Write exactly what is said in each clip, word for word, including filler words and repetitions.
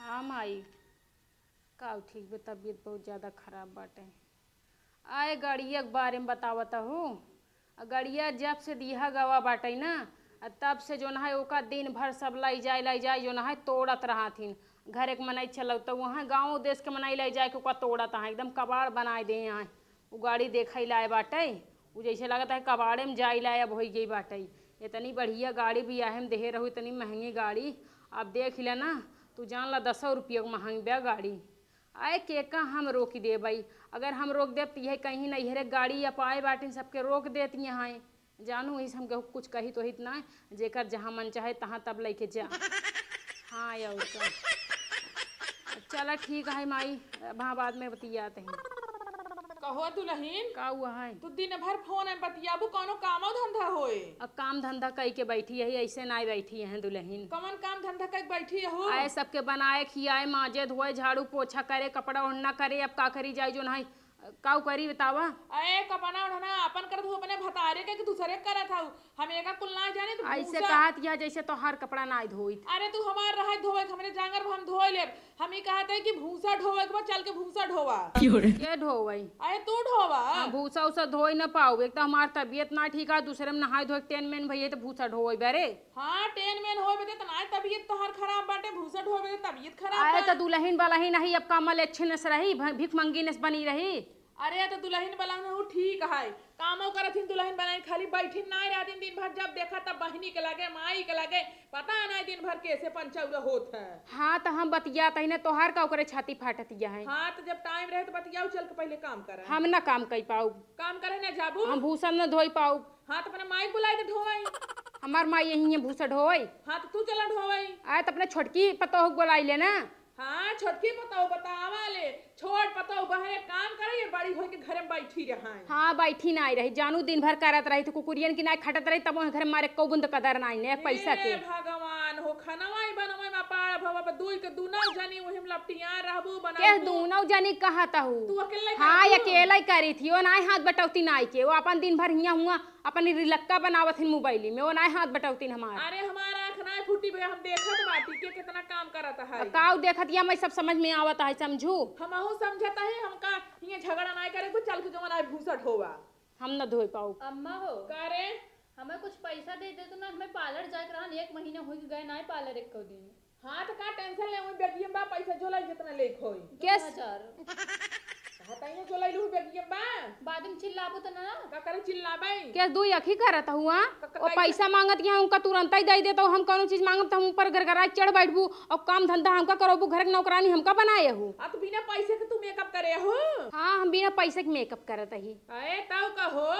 हाँ माई, का ठीक बे, तबीयत बहुत ज्यादा खराब बाटे। आए गड़िया के बारे में बतावत हूँ। आ गड़िया जब से दिहा गवा बाटे ना, आ तब से जोन है ओका दिन भर सब लाई जाए, लाई जाए, जोन है तोड़त रहत हिन। घर एक मनई चलौ तो वहाँ गाँव देश के मनई लाई जाए के ओका तोड़त हैं, एकदम कबाड़ बनाए दे हैं। उ गाड़ी देखै लाए बाटे, उ जैसे लागत है कबाड़े में जाई लाए अब होइ गई बाटे। इतनी बढ़िया गाड़ी बियाहे में देहे रहू, इतनी महंगी गाड़ी, अब देख ले ना, तू जान ला दसौ रुपया के महंग बा गाड़ी। आए के का हम रोक देबई, अगर हम रोक देब त इहे कहीं नैहरे गाड़ी या पाए बाटिन सबके रोक देती हैं। जानू, इस हम केहू कुछ कहित ओहित ना, जेकर जहाँ मन चाहे तहाँ तब लइके जा। हाँ, और का। चला ठीक है माई, अब हाँ बाद में बतियात हैं। कहो दुलहिन, का हुआ है? तू दिन भर फोन में बतियाबू, कौनो कामो धंधा होए? अब काम धंधा कई के बैठी है, ऐसे ना बैठी है दुलहिन। कौन काम धंधा कई के बैठी हो? आए सबके बनाए, खियाए, माजे, धोए, झाड़ू, पोछा करे, कपड़ा ओढ़ना करे, अब का करी जाए जो नहीं, काउ करी बतावा? अरे कपड़ा ओढ़ना अपन करत हूँ, अपने भतारे के कि दूसरे के करत हूँ? हम एका कुल ना जानी तो ऐसे भूसा कहत यह जैसे तोहार कपड़ा ना धोइत। अरे तू हमार रहे धोवे, हमरे जांगर हम धोए लेब। हम ई कहत है कि भूसा ढोवे के बाद चल के भूसा ढोवा। के ढोवई? अरे तू ढोवा। हम भूसा उसा धोई ना पाऊ, एक तो हमार तबीयत ना ठीक है, दूसरे में नहाए धोए टेन मेन भैया तो भूसा ढोवई बरे। हाँ, टेन मेन होए बदे त ना तबीयत तोहार खराब बाटे, भूसा ढोए बदे तबीयत खराब अरे बा। तो दुलहिन बलहिन नहीं, अब कमल अच्छे नस रही, भ-, भिखमंगी नस बनी रही। अरे तो दुलहिन बलहिन उ ठीक है, कामो करत हिन दुलहिन बनाई, खाली बैठिन ना रहतिन दिन भर, जब देखा तब बहिनी के लगे, माई के लगे, पता ना दिन भर कैसे पंचौरा होत है। हाँ तो हम बतियात ही ना, तोहार का ओकरे छाती फाटत यह है। हाँ तो जब टाइम रहे तो बतियाओ, चल के पहले काम कर। हम ना काम कई पाऊ। काम करे ना जाबू? हम भूसा न धोई पाऊ। हाँ, तो अपने माई के बुलाई दे ढोवई। हमार माई यही है भूसा ढोवई। हाँ, तो तू चला ढोवई। आए तो अपने छोटकी पतोह के बुलाई ले ना। हाँ, छोटकी पतोह बतावा ले। छोट पतोह बहरे काम करे, ये बड़ी होई के घरे में बैठी रहा है। हाँ, बैठी ना आई रही। जानू दिन भर करत रही तो कुकुरियन की ना खटत रही, तब वहाँ घर मारे को बुंद कदर ना आई ने पैसा हे के। भगवान हो, खनवा ही बनवा में पाड़ भवा, दुई के दुनो जनी वही में लपटिया रहबू, बनाबू। के दुनो जनी कहत हूँ? तू अकेले हाँ, करत हूँ? अकेले ही करी थी, वो ना हाथ बटौती ना आई के, वो अपन दिन भर हियाँ हुआ अपनी रिलक्का बनावत हिन मोबाइल में, वो नाय हाथ बटौतीन हमार। अरे हमार आँख नाय फूटी भैया, हम देखत बाटी के कितना काम करत है। आ काऊ देखत या मैं सब समझ में आवत है, समझू। हमहू समझत है, हमका हियाँ झगड़ा नाय करे, कुछ चल के जवन आए भूसा ढोवा। हम न धोए पाऊ। अम्मा हो। का रे? हमें कुछ पैसा दे दे तू ना, हमें पार्लर जाए के रहन, एक महीना हो गए ना पार्लर एको दिन। हाँ, तो का टेंशन ले, वही बेगियम बा, पैसा जोलाई जितना लेक होई। केस? दो हजार। हाँ, तइयो जोलाई लू बेगियम बा। बाद में चिल्लाबू तो ना। का करे चिल्लाबे? केस दुई अखी करत हुआ? क-, क-, ओ कैसे? पैसा मांगत यहाँ उनका तुरंत ही दे देता हूँ, हम कौनो चीज मांगब तो हम ऊपर गरगराए चढ़ बैठबू और काम धंधा हमका करबू, घर के नौकरानी हमका बनाए हो। आ, तो बिना पैसे के तू मेकअप करे हो? हाँ, हम बिना पैसे के मेकअप करत ही। अरे, तब कहो,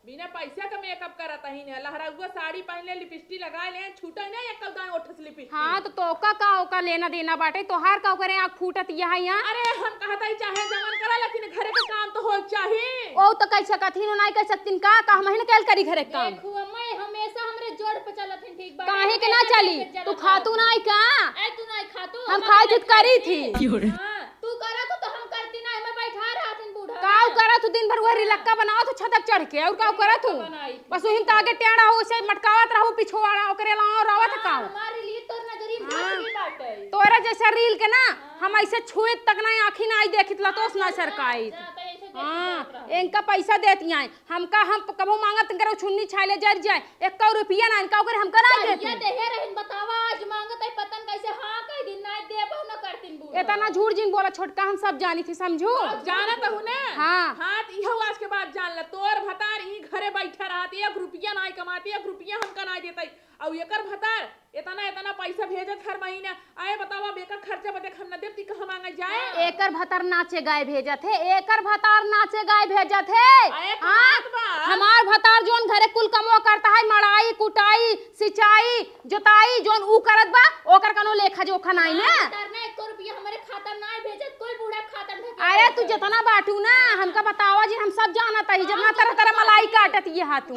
बिना पैसा के मेकअप करत ही ने, लहरउआ साड़ी पहन ले, लिपस्टिक लगा ले, छूटे ना एक दाएं ओठ से लिपस्टिक। हाँ, तो तोका का ओका लेना देना बाटे, तोहार का ओकरे आँख फूटत यह यहाँ? अरे, हम कहत ही चाहे जवन करा, लेकिन घरे के काम तो होए चाही। ओ तो कह सकत ही, नाई कह सकतिन का, का हम ही न कैल करी घरे के काम? देखू अम्मा, ये हमेशा हमरे जोड़ पे चलत हिन, ठीक बा? काहे के ना चली? तू खातू नाई का? ए, तू नाई खातू? हम खाई थी, करी थी। हाँ। तू करत हो तो हम करती ना, एमे बैठा रहत हन बूढ़ा। काऊ करत हो, दिन भर वह रिलक्का बनावत हो छतक चढ़ के, और काऊ करत हो? बनाई। बस वही में तो आगे टेढ़ा हो, उसे मटकावत रहो, पिछवाड़ा ओकरे लाओ, रोवत हाँ, काऊ। हमार रील तोर नजरी में हाँ। घुस गई बाटे। तोरे जैसे रील के ना, हाँ। हम ऐसे छुए तक ना, आँखी ना आई देखित ला, तो हाँ, ना सरकाई। जा, तो ऐसे देखित हाँ, रहत रहो। इनका पैसा देती हैं, हमका हम कबो मांगत करो छुन्नी छाले जर जाए, एको रुपया ना इनका ओकर हमका ना दे तू। देहे रहिन बतावा, आज मांगत है पतन कैसे हाँ कह दिन, ना देबो न करतिन बूढ़ा। इतना झूठ जिन बोला छोटका, हम सब जानी थी, समझू। जानत हूँ ना। हाँ। हाँ, तो इहो आज के बाद जान ला, तोर भतार ई घरे बैठा रहत, एक रुपया ना कमाते, एक रुपया हमका ना देते। और एकर भतार इतना, इतना पैसा भेजत हर महीना, आए बतावा, अब एकर खर्चा बदे हम न देब, ती कहाँ मांगे जाए? एकर भतार नाचे गाए भेजत है, एकर भतार नाचे गाए भेजत है। आए हाँ, बात बा। हमार भतार जोन घरे कुल कमवा करता है, मड़ाई, कुटाई, सिंचाई, जोताई, जोन ऊ करत बा, ओकर कनो लेखा जोखा नाई ना। भतार ना एको रुपया हमरे खाता में नाई भेजत, कुल बूढ़ा खाता में ढकेल अरे तू देत। जितना बाटू ना, हमका बतावा जी, हम सब जानत ही, जितना तरह तरह मलाई काटत ये हा तू।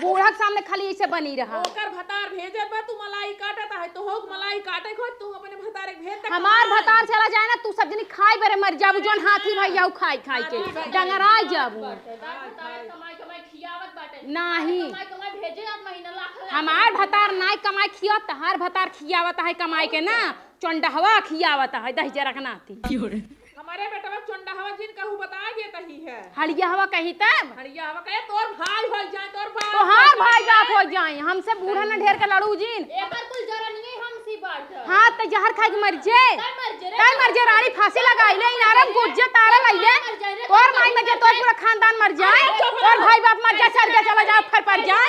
बूढ़ा के सामने खाली ऐसे बनी रहा। ओकर भतार भेजत बा, तू मलाई काटत है, तो होक मलाई काटे खोज, तू अपने भतारे के भेज दे हमार कमाई। भतार चला जाए ना, तू सब जनी खाई बरे मर जाबू, जोन हाथी भैया उ खाई खाई के हाथी भैया। डंगराई जाबू। बाटे, बाटे, कमाई, कमाई खियावत बाटे। नाही। कमाई, कमाई भेजे जात महीना लाख हमार भतार नाई कमाई खियावत, तहार भतार खियावत है कमाई के ना, चोंडहवा खियावत है दहिजरा के नाती। हमारे बेटवा चोंडहवा जिन कहू बताइ देत ही है। हड़िया हवा कही तब? हड़िया हवा कहे तोर भाई होइ जाए, तोर बाप तोहार होइ भाई जाए। बाप होइ जाए, हमसे बूढ़ा न ढेर के लड़ू जिन। एकर कुल जरनिये हमसी बाटै। हाँ, त जहर खाइ के मर जे। तै मर जे रे। तै मर जे, रानी फांसी लगाइ ले, इनारम गुज्जे तारा लइ ले। तोर माई मर जे, तोर पूरा खानदान मर जाए। तोर भाई बाप मर जाए, सरगे चला जाए, फर पर जाए।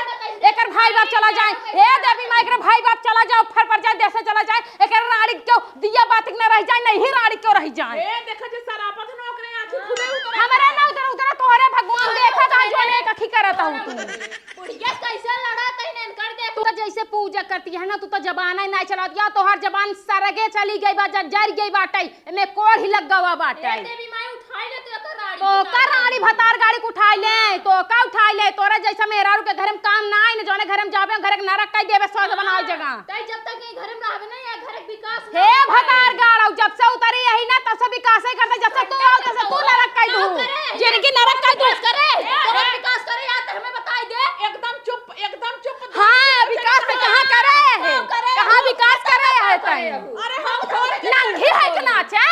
एकर भाई बाप चला जाए। ए देवी माई, एकरे भाई बाप चला जाए, फर पर जाए, देश से चला जाए। एकर रानी क्यों दिया बाती के न रह जाए, नहीं रानी क्यों रह जाए। ए, देखा जे सरापत न ओकरे आँखी खुले उतरा। हमरे न उतरा, उतरा तोहरे भगवान देखत हैं, जोने कखी करत हूँ तू। बुढ़िया कैसे लड़त है, इनकर देख। तू तो जैसे पूजा करती है ना, तू तो जबान ही नहीं चलावत। या तोहार जबान सरगे चली गई बा, जर, जर गई बाटै, एमे कोढ़ ही लग गवा बाटै। ए देवी माई, उठाई ले तू एकर राड़ी तो भतार का राड़ी गाड़ी। भतार गाड़ी के उठाई ले, तो का उठाई ले? तोरा जैसा मेहरारू के घर में काम ना आई ना, जौने घर में जाबे, घर के नरक कइ देबे, स्वर्ग बनावे जगह। तै जब तक ये घर में रहबे ना, ये घर के विकास ना हे होई। भतार गाड़ौ, जब से उतरी यही ना, तब से विकास ही करते, जब से तू आओ, तब से तू नरक कइ का दू। करे? जिनकी नरक कइ दू। विकास करे? ए, कौन विकास करे? या तो हमें बताई दे। एकदम चुप, एकदम चुप। हाँ, विकास तो कहाँ करे है? कहाँ करे? कहाँ विकास करे है तैं? अरे हम थोड़े नंगी है के नाचे?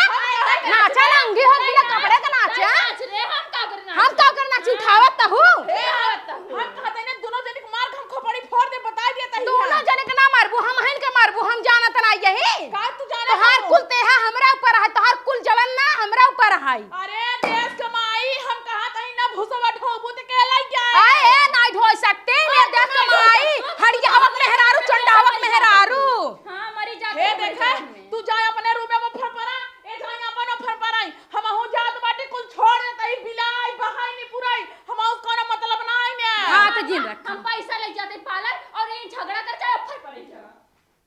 नाचे नंगी हो बिना कपड़े के नाचे? नाच रे, हम का करना? हम का करना? उठावत त हूँ। ए, हम कहते ने दोनों जने के मार के हम खोपड़ी फोड़ दे, बताई देत ही दोनों है। जने के ना मारबू, हमहिन के मारबू, हम जानत ना यही। का तू जाने तोहार हो? कुल तेहा हमरा ऊपर है, तोहार कुल जलन ना हमरा ऊपर है। अरे देश के माई, हम कहा कहीं ना भुसवा ढोबू त के लइ जाए। आए, ए, नाई ढोई सकते, ने देश के माई, हड़िया हवक मेहरारू, चंडा हवक मेहरारू। हाँ, मरी जाते हे हैं देखे, भुसवा में। तू जा अपने रूमे में फरफरा, ए जा अपन फरफराई। हमहू जात बाटी कुल छोड़ देत ही, बिलाई, बहाई नी पुराई। हमहू कोनो मतलब ना आई ने। हाँ, तो जिन रख। हम पैसा लइ जाते पार्लर और यहीं झगड़ा कर जाए, फरफराई जगह।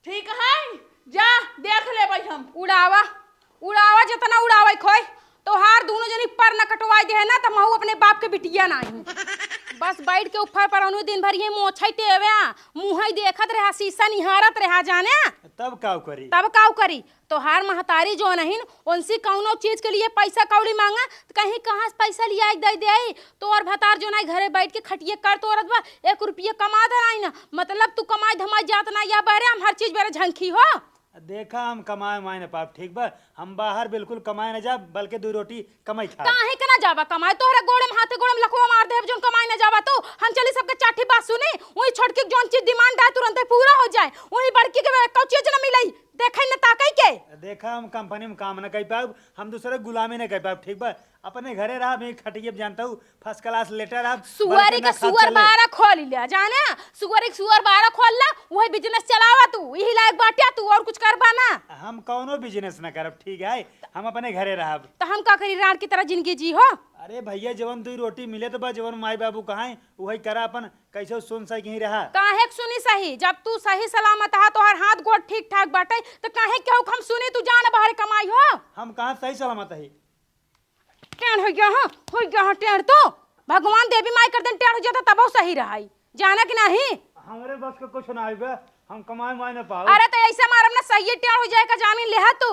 ठीक है, जा देख लेबै हम। उड़ावा, उड़ावा, जितना उड़ावे खोय, तोहार दोनों जनी पर न कटवाई दे है ना, त महू अपने बाप के बिटिया नाही। बस बैठ के ऊपर पर अनु दिन भर ये मोछई टेवे, मुँहई देखत रहा, शीशा निहारत रहा जाने। तब काउ करी? तब काउ करी? तोहार महतारी जो नहिन, उनसे कौनो चीज के लिए पैसा कौड़ी मांगा, त कहीं कहाँ से पैसा लिया के दे दे आई? तोर भतार जो नाई घरे बैठ के खटिए कर तोरत बा, एक रुपये कमा धराई ना। मतलब तू कमाई धमाई जात ना या बहरे, हम हर चीज बेरे झंखी हो। देखा, हम कमाए उमाए न पाब, ठीक बा? हम बाहर बिल्कुल कमाए न जाब, बल्कि दू रोटी कमाई खाब। काहे के ना जाबा कमाए? तोहरे गोड़े में हाथे गोड़े में लकवा मार देब, जोन कमाए न जाबा तू। हम चली सबके चाठी बात सुनी, वही छोटकी के जोन चीज डिमांड आए तुरंते पूरा हो जाए, वही बड़की के एको चीज न मिलई, देखई न ताकई के। देखा, हम कंपनी में काम न कर पाब, हम दूसरे गुलामी न कर पाब, ठीक बा? अपने घरे रहब, यहीं खटिए पे जानता हूँ, फर्स्ट क्लास लेटे रहब, सुअर बल्कि के ना खाब सुअर चले। बारा खोल ले, जाने? सुअर के सुअर बारा खोल ला, वही बिजनेस चलावा तू, यही लायक बाटिया तू, और कुछ करबा ना। हम कौनो बिजनेस ना करब, ठीक है? हम अपने घरे रहब। तो हम का करी, रांड की तरह जिंदगी जी हो? अरे भैया, जवन दुई रोटी मिले तो बा, जवन माई बाबू कहाई, वही करा अपन, कैसे सुन सही कहीं रहा। काहे के सुनी सही? जब तू सही सलामत हा, तोहर हाथ गोड़ ठीक ठाक बाटे, तो काहे केहू के हम सुनी, तू जान बाहर कमाई हो? हम कहाँ सही सलामत है? टेढ़ हो गया, हाँ, हो गया, हाँ, टेढ़ तो। भगवान देवी माई कर दिन टेढ़ हो जाता, तबो सही रहाई। जाना कि नहीं? हमरे बस के कुछ ना आइबे, हम कमाए उमाए ना पाओ। अरे, तो ऐसे मारब ना, सही टेढ़ हो जाए का जामिन लेहा तू,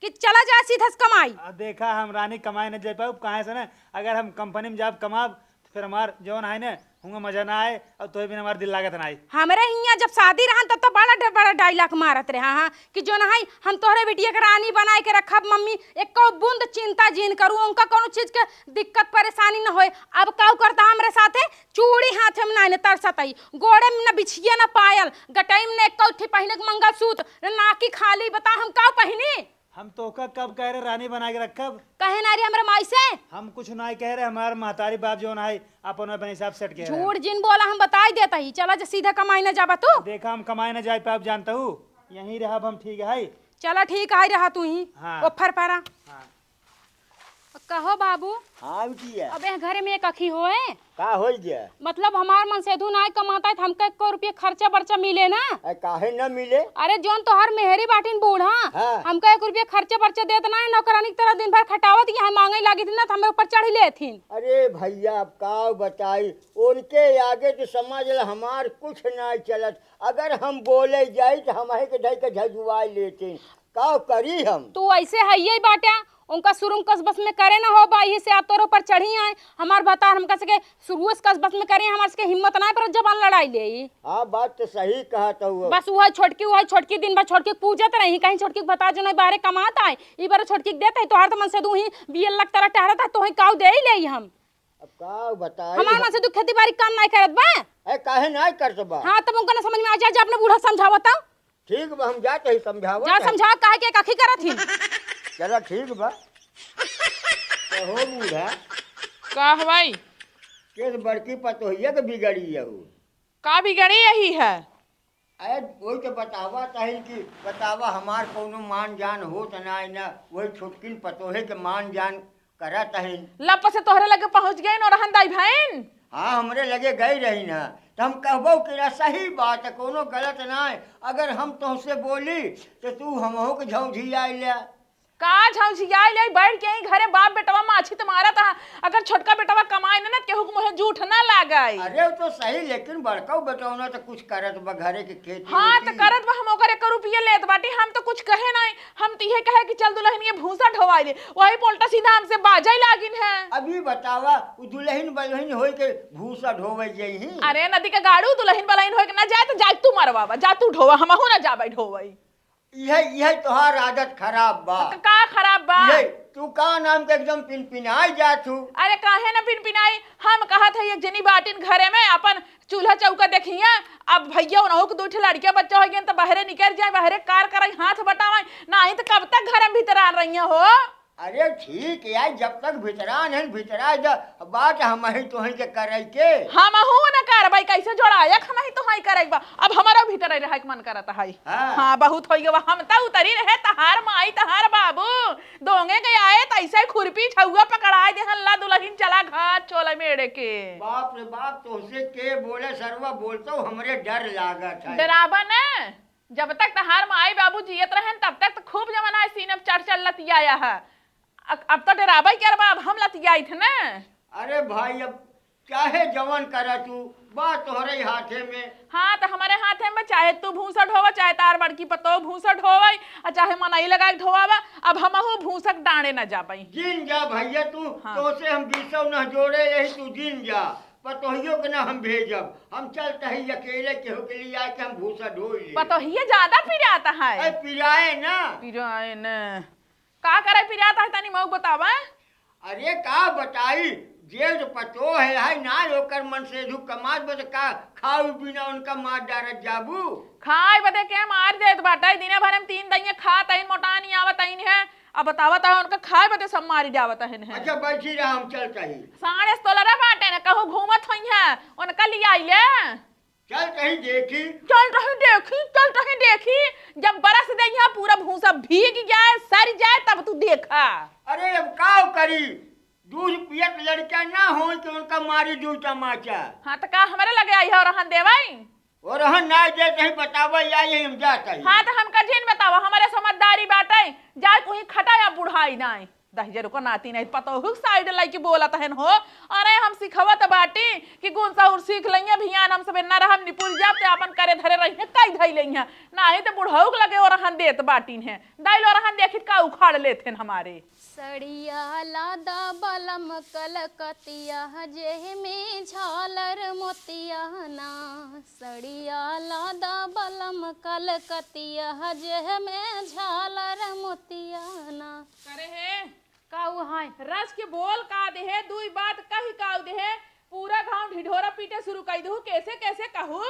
कि चला जाए सीधा से कमाई। आ, देखा, हम रानी कमाए न जाए पाओ, काहे से ना, अगर हम कंपनी में जाब कमाब, तो फिर हमार जौन है ना, हुआं मजा ना आए, और तोहे बिना हमार दिल लागत ना आए। हमरे हियां जब शादी रहन, तब तो बड़ा ड-, बड़ा डायलॉग मारत रहे, हाँ, हाँ, कि जो ना है, हम तोहरे बिटिया के रानी बनाए के रखब, मम्मी, एको बूंद चिंता जिन करू, उनका कोनो चीज के दिक्कत परेशानी न होए। अब काऊ करता हमरे साथे, चूड़ी हाथे में ना तरसत आई, गोड़े में ना बिछिया ना पायल, गटई में ना एको ठे पहिने के मंगलसूत्र, ना नाकी खाली, बता हम काऊ पहिनी? हम तोहका कब कह रहे रानी बना के रखब? कहे ना रे हमरे माई से? हम कुछ ना कह रहे, हमार महतारी बाप जौन है, अपन अपन हिसाब सेट कह रहे हैं। झूठ जिन बोला, हम बताई देता ही। चला जा सीधा कमाई ना जाबा तू। देखा, हम कमाई ना जाए पाब, जानता हूँ, यहीं रहब हम, ठीक है? चला ठीक है, रहा तू ही। हाँ। ओ फरफरा। हाँ। कहो बाबू। हाँ बिटिया। अब एह घरे में एक अखी होए। का होई गया? मतलब हमार मनसेधु नाय कमाता है, तो हमका एको रुपया खर्चा बर्चा मिले ना? अरे काहे न मिले? अरे जौन तोहार मेहरी बाटिन बूढ़ा, हाँ। हमका एक रुपया खर्चा बर्चा देत ना है, नौकरानी की तरह दिन भर खटावत, यहाँ मांगे लागी थी ना, तो हमें ऊपर चढ़ लेथिन। अरे भैया, अब का बताई, उनके आगे तो समझ ल हमार कुछ ना चलत। अगर हम बोले जाई तो हमही के धई के झजुआ लेथिन। का करी हम? तू ऐसे हइये बाटा, उनका शुरू में कस बस में करे ना हो बा, यही से आ तोरे ऊपर चढ़ी आए। हमार भतार हमका सके शुरू से कस बस में करे, हमार सके हिम्मत ना पर जबान लड़ाई ले। हाँ, बात तो सही कहत हऊ। बस वही छोटकी, वही छोटकी दिन भर छोटकी के पूजत रही, कहीं छोटकी के भतार जो नहीं बाहरे कमात आए, ई बार छोटकी के देत है, तोहार तो मन से दू ही बियल लग तरह टहरत है, तोही काऊ दे ही ले हम। अब का बताई? हमार मन से तू खेती बाड़ी काम नहीं करत बा। ए, काहे नहीं करत बा? हाँ, तब उनका ना समझ में आ जाए, जा अपने बूढ़ा समझावत हूँ। ठीक बा, हम जात ही समझावत जा ही। समझाओ, काहे के काखी करत ही? चला ठीक बा। कहो बूढ़ा। का हवाई? केस बड़की पतोहिया के बिगड़ी यहू। का बिगड़ी यही है? अरे, वही तो बतावा तहिन कि बतावा, हमार कौनो मान जान होत नाई ना, वही छोटकिन पतोहे के मान जान करत हइन। लप से तोहरे लगे पहुँच गइन और रहन दाई भइन। हाँ, हमरे लगे गई रही ना, तो हम कहबो कि ना, सही बात है, कौनो गलत ना है। अगर हम तोहसे बोली, तो तू हमहू के झौझियाई ले। का झौझियाई ले, बैठ के ही घरे बाप बेटवा माछी त मारत हा। अगर छोटका बेटवा कमाए न, न केहू के मुँहे जूठ ना लागई। अरे, वो तो सही, लेकिन बड़का बेटवा ना तो कुछ करत बा घरे के खेती हाँ, त वेती। करत बा, हम ओकर एक रुपया लेत बाटी, हम तो कुछ कहे नहीं। हम तो इहे कहे कि चल दुल्हनिया भूसा ढोवाई ले, वही पोल्टा सीधा हमसे बाजै लागिन है। अभी बतावा, उ दुल्हन बलहन होई के भूसा ढोवे जइही? अरे नदी के गाड़ू, दुल्हन बलहन होई के ना जाए तो जाए तू मरवावा, जा तू ढोवा, हमहू ना जाबै ढोवै। इहे, इहे तोहार आदत खराब बा। त का खराब बा? इहे, तू का नाम के एकदम पिनपिनाई जात हू? अरे काहे ना पिनपिनाई, हम कहत है एक जनी बाटिन घरे में अपन चूल्हा चौका देखिया। अब भैया उनहु के दू ठे लड़किया बच्चा हो गए त बहरे निकल जाए, बहरे कार करे, हाथ बटावे, नाही त कब तक घर में भीतरान रहिया हो। अरे ठीक है, जब तक भीतरान है, भीतरा जा, बात हमही तोही के करे के। हमहू न करबै, कैसे जोड़ायक हमही तोही करे बा। अब हमारा भीतर रहे के मन करत है। हाँ। हाँ, बहुत होई गवा, हम त उतरी रहे, तहार माई, तहार बाबू, दोंगे के आए, त ऐसे खुरपी छउआ पकड़ाए देहन, ला दुलहिन चला घात चोला मेड़े के। बाप रे बाप, तोहसे के बोले सरवा, बोलतो हमरे डर लागत है। डराबा न, जब तक तहार माई बाबू जियत रहन, तब तक त खूब जमाना है सीने पे चढ़ चढ़ लतियाया है। अ-, अब तो डराबा ही करबा, अब हम लतियाई थे न। अरे भाई, अब चाहे जवन करा तू, बा तोहरे हाथे में। हाँ, त हमरे हाथे में, चाहे तू भूसा ढोवा, चाहे तार बड़की पतोह भूसा ढोवे, आ चाहे मनई लगा के ढोवावा, अब हमहू भूसा के डांड़े न जाबई। जिन जा भैया तू, हाँ। तोसे हम बीसौ न जोड़े, यही तू जिन जा, पतोहियो के न हम भेजब, हम चलत ही अकेले केहू के लिए आए के हम भूसा ढोई ले। पतोहिया ज्यादा पिरात है। ए, पिराए ना। पिराए न। का करे पिरात है तनी मऊ बतावा। अरे का बताई, जे जो पतोह है, है ना, ओकर मन से धू कमात बा, त का खाऊ बिना उनका मार डारत जाबू? खाए बदे के मार देत बाटे, दिने भर में तीन दइये खात आइन, मोटानी आवत आइन है, अब बतावत है उनका खाए बदे सब मारी डावत आइन है। अच्छा बैठी रहा, हम चलत ही। साढ़े सोलह बाटे न, कहूँ घूमत होई है, उनका लियाई ले। चलत ही देखी। चलत ही देखी, चलत ही देखी, जब बरस दे यहाँ पूरा भूसा भीग जाए, सर जाए, तब तू देखा। अरे अब का करी, दूध पियत लड़का ना होई कि उनका मारी दू तमाचा। हाँ, त का हमरे लगे आई है ओरहन देवई? ओरहन ना दे, तही बतावा, या यही हम जात ही। हाँ, त हमका जिन बतावा, हमरे समझदारी बाटे, जाए कोई खटा या बुढ़ाई नाई। दहिजर को नाती नहीं, पतोहू के side लइके बोलत हन हो। अरे हम सिखवत बाटी कि गुण सहूर सीख लइहे, भियान हम सबे न रहब, निपुर जाब, ते आपन करे धरे रहिहे, कई धई लइहे। नाही ते बुढ़ऊ के लगे ओरहन देत बाटिन है। दाइल ओरहन देखित का उखाड़ लेत हन हमारे। सड़िया लादा बलम कलकतिया, जेह में झालर मोतिया ना। सड़िया लादा बलम कलकतिया, जेह में झालर मोतिया ना। करे हे? काऊ है? रच के बोल का देहे, दुई बात कही काऊ देहे, पूरा गाँव ढिढोरा पीटे शुरू कई दहू, कैसे कैसे कहू?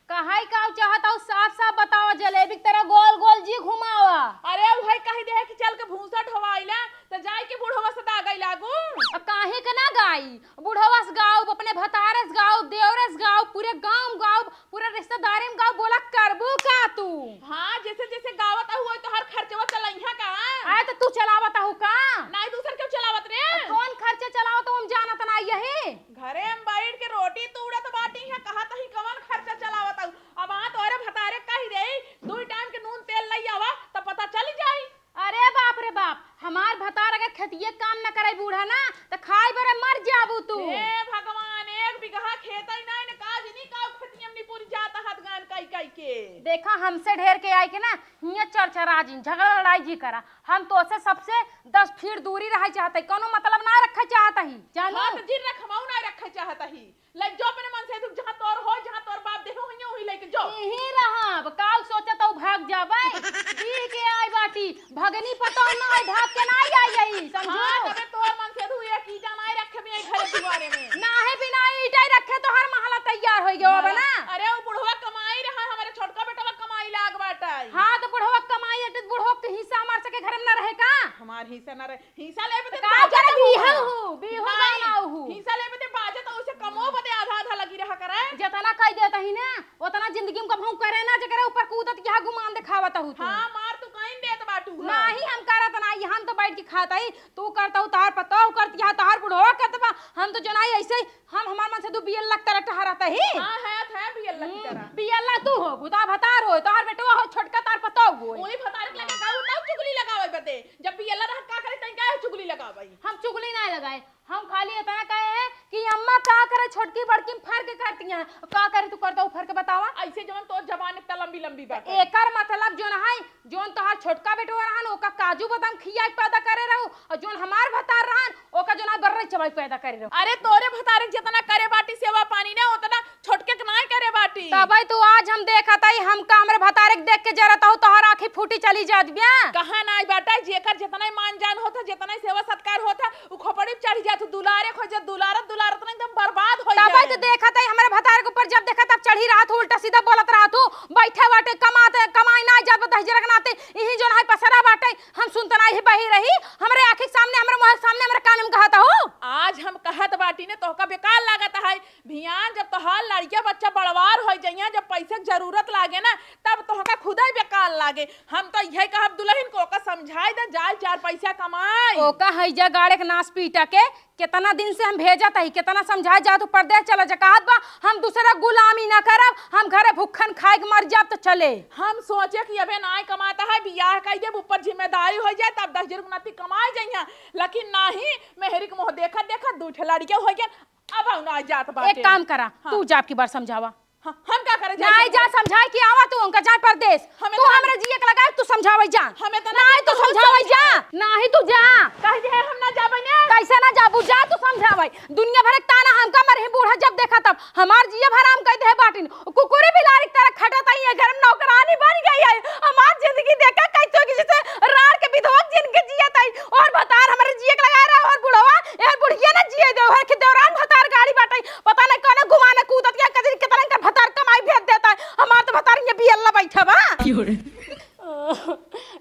कहाई काऊ चाहत हऊ, साफ साफ बतावा, जलेबी की तरह गोल गोल जी घुमावा। अरे उ है कही देहे कि चल के भूसा ढोवाइला, त जाई के बुढ़वा से दागई लागू। आ काहे के ना गाई? बुढ़वा से गाउब, अपने भतारे से गाउब, देवरे से गाउब, पूरे गाँव में गाउब, पूरा रिश्तेदारी में गाँव बोला करबू का तू? हाँ, जैसे जैसे गावत हऊ, वही तोहार खर्चवा चलइहा का? आए तो तू चलावत हऊ का? नाहीं, दूसर क्यों चलावत रे? कौन खर्चा चलावत हऊ, हम जानत ना यही। घरे में बैठ के रोटी तूड़त बाटी है, कहत ही कवन खर्चा चलावत हऊ? अब आ तोहरे भतारे कही देई, दुई टाइम के नून तेल लई आवा, तब पता चली जाई। अरे बाप रे बाप, हमार भतार अगर खेतिये काम न करे बूढ़ा ना, त खाए बरे मर जाबू तू। हे भगवान, एक बिगहा खेत ही नाई न, का जनी का खेतिये में निपुर जात हाथ गाय। कई कई के। देखा, हमसे ढेर के आई के ना, हियाँ चरचरा जी, झगड़ा लड़ाई जी करा। हम तोसे सबसे दस फीट दूरी रहे चाहत ही, कौनो मतलब ना रखे चाहत ही, जानू? हाँ, तो जिन रख, हमहू ना रखे चाहत ही। ले जो अपने मन से, तू जहाँ तोर हो, जहाँ तोर बाप देहो, हियाँ वही लेके जो। यही रहब, काल सोचत हूँ भाग जाबे। दी के आई बाटी, भगनी पतोह ना है, भाग के ना आई आई, समझो? हाँ, तबे तोर मन से तू एक ईटा ना रखे भी आई घरे दुआरे में। ना है, बिना ईटा रखे तोहर महला तैयार हो गयो, बना। अरे, वो बुढ़वा कमाई रहा, हमारे छोटका बेटवा कमाई लाग बाटे। हाँ, तो बुढ़वा कमाई है, तो बुढ़वा के हिस्सा हमार सके घर में ना रहे का? हमार हिस्सा ना रहे, हिस्सा लेबे तो का बाजत करे हूँ। बीहू हूँ, बीहू नाहीं, बनाऊ हूँ। हिस्सा लेबे तो बाजत हूँ, उसे कमो बदे आधा आधा लगी रहा करे। जितना कह देत ही ना, उतना जिंदगी में कबहूँ करे ना, जेकरे ऊपर कूदत यहाँ गुमान देखावत हूँ तू। हाँ, मार तू कहीं देत बाटू है। नाहीं, हम करत नाहीं, हम तो बैठ के खात ही, तू करत हूँ, तोहार पतोह करत, यहाँ तोहार बुढ़वा करत बा, हम तो जो नाहीं ऐसे ही हम हमार मन से दू बियल्ला की तरह टहरत ही। हाँ, है, है बियल्ला की हम्म, तरह। बियल्ला तू हो, भुता भतार हो, तोहर बेटवा हो, छोटका तार पतोह हो। ओही भतार के लगे गाऊ तब चुगली लगावे बदे। जब बियल्ला रहत का करे, तैं काहे चुगली लगावे? हम चुगली ना लगाए, हम खाली इतना कहे हैं कि अम्मा का करे छोटकी बड़की में फर्क करती हैं, का करे तू करता हूँ फर्क बतावा? ऐसे जवन तोर जबान इतना लंबी लंबी बात है। एकर मतलब जो ना है, जौन तोहार छोटका बेटवा रहन, ओका काजू बादाम खिया के पैदा करे रहू, और जौन हमार भतार रहन, ओका जौन है बर्रे चबाई पैदा करे रहू। अरे तोरे भतारे जितना करे बाटी सेवा पानी ना, उतना छोटके के नाय करे बाटी। तबे तो आज हम देखत हई, हमका हमरे भतारे के देख के जरत हऊ, तोहार आँखी फूटी चली जात बिया। कहाँ नाय बाटे, जेकर जितना ही मान जान होता, जितना ही सेवा सत्कार होता, उ खोपड़ी पे चढ़ी जात, दुलारे खोजे, दुलारत दुलारत ना एकदम बर्बाद हो तबे जाए। तो देखत हई, हमरे भतारे के ऊपर जब देखत तब चढ़ी रहत हऊ, उल्टा सीधा बोलत रहत हऊ, बैठे बाटे, कमाते, कमाई ना जात, दहिजरा के नाते, इही जौन है पसरा बाटे, हम सुनत ना ही बही रही, हमरे आँखी के सामने, हमरे मुँह के सामने, हमरे कान में कहत हो। आज हम कहत बाटी ने, तोहका बेकार लागत है। भियान जब तोहार लड़िका बच्चा बड़वार हो जइहें, जब पैसा के जरूरत लागे ना, तब तोहका खुदे बेकार लागे। हम तो यही कहब दुल्हन को, ओका समझाई दे, जाए चार पैसा कमाई। ओका हैजा गाड़े के नास पीटा के, केतना दिन से हम भेजत हई, केतना समझाए जात, तू परदेस चला जा, कहत बा, "हम दूसरा गुलामी ना करब, हम घरे भुक्खन खाए के मर जाब तो चले।" हम सोचे कि अबे नाय कमाता है, बियाह कई देब, ऊपर जिम्मेदारी हो जाए, तब दस हजार गुना ती कमाए जइहें। लेकिन नाही, मेहरी के मुँह देखत देखत दू ठे लड़िया हो गया, अब हम ना जात बाटे। एक काम करा, हाँ। तू जा अब की बार समझावा। हाँ, हम का करे? नाहीं, जा समझाए के आवा तू उनका, जा परदेस। हमें तू तो हमरे जिए के लगाए, तू समझावे जा। हमें तो ना नाहीं, तू समझावे जा। नाहीं, तू जा। कह दे, हम ना जाबे ने। कैसे ना जाबू? जा तू समझावे। दुनिया भर के ताना हमका मरही बूढ़ा जब देखा तब। हमार जिया भर हम कह दे बाटिन। कुकुरी बिलारी की तरह खटत आई है, घर में नौकरानी बन गई है। हमार जिंदगी देखा कैसे कि जैसे राड़ के विधवा जिनके जियत आई। और भतार हमरे जिए के लगाए रहा, और बुढ़वा, और बुढ़िया ना जिए दे, और के दौरान भतार गाड़ी बाटे। पता नहीं कौन घुमाने कूदत या कजरी कितना इनकर भतार कमाई भेज देता है। हमार तो भतार ये बियल्ला बैठा बा। क्यों रे?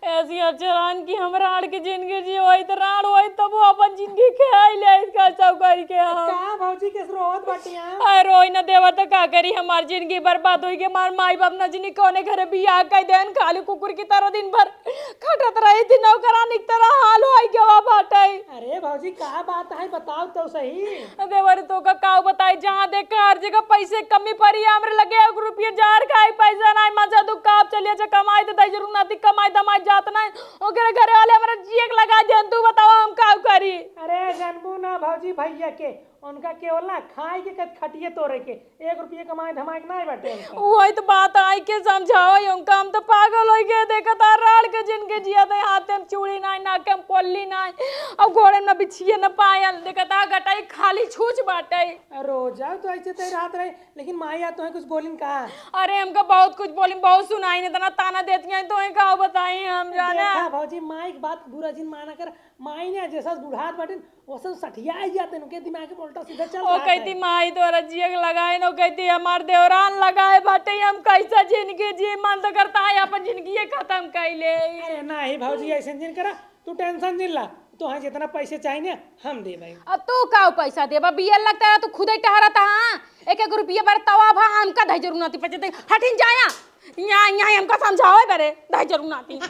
ऐसी अब चरान की हम राड़ के जिंदगी जी होई तो राड़ होई तब वो अपन जिंदगी के आई ले इसका सब करी के हम। का भौजी के रोवत बाटिया? अरे रोई ना देवर तो का करी, हमार जिंदगी बर्बाद होई के हमार माई बाप ना जिनी कौने घरे बियाह कई देन, खाली कुकुर की तरह दिन भर खटत रही थी, नौकरानी की तरह हाल होई गवा बाटे। अरे भौजी, का बात है, बताओ तो सही। देवर, तोका का बताई, जहाँ देखा हर जगह पैसे कमी पड़ी, हमरे लगे एक रुपये जार खाई पैसा नाहीं, मजा तू का चलिए जा कमाई तो दई जरूर नाती कमाई दमाई जात नाहीं, ओकरे घरे वाले हमरा जिए के लगा दिहन, तू बताओ हम का करी? अरे जानबू ना भौजी भैया के, उनका केवल ना खाए के कद खटिए तोरे के, एक रुपये कमाए धमाए के नाहीं बाटे उनका। वही तो बात आई के समझाओ उनका, हम तो पागल होई गए, देखा था राड़ के जिनके जिया थे, हाथे में चूड़ी नाहीं, नाके में पोल्ली नाहीं, और गोड़े में ना बिछिए ना पायल, देखा था गटाई खाली छूछ बाटे। रोजा तो ऐसे तय रहत रहे, लेकिन माई आ तोहे कुछ बोलिन का? अरे हमका बहुत कुछ बोलिन, बहुत सुनाइन, इतना ताना देती हैं, तोहे का बताई हम जाना। देखा भौजी, माई के बात बुरा जिन माना कर, माई ने जैसा बुढ़ात बाटिन, वैसे सठिया जाते, उनके दिमाग में उल्टा सीधा चल ओ रहा कहती है। माई तोरा जिए के लगाए न, ओ कहती हमार देवरान लगाए बाटे, हम कैसा जिंदगी जी, मन तो करता है अपन जिंदगी खत्म कर ले। अरे नहीं भौजी, ऐसे जिन करा, तू टेंशन जिन ला, तोहे जितना पैसे चाहिए ना, हम देबे। अब तू का पैसा देबा? बियल लगता है, तू खुदे टहरत हा। एक एक रुपया बार तवा भा हमका दही जरूर नाती पचे दे। हटिन जाया। यहाँ, यहाँ हमका समझावे बरे, दही जरूर नाती।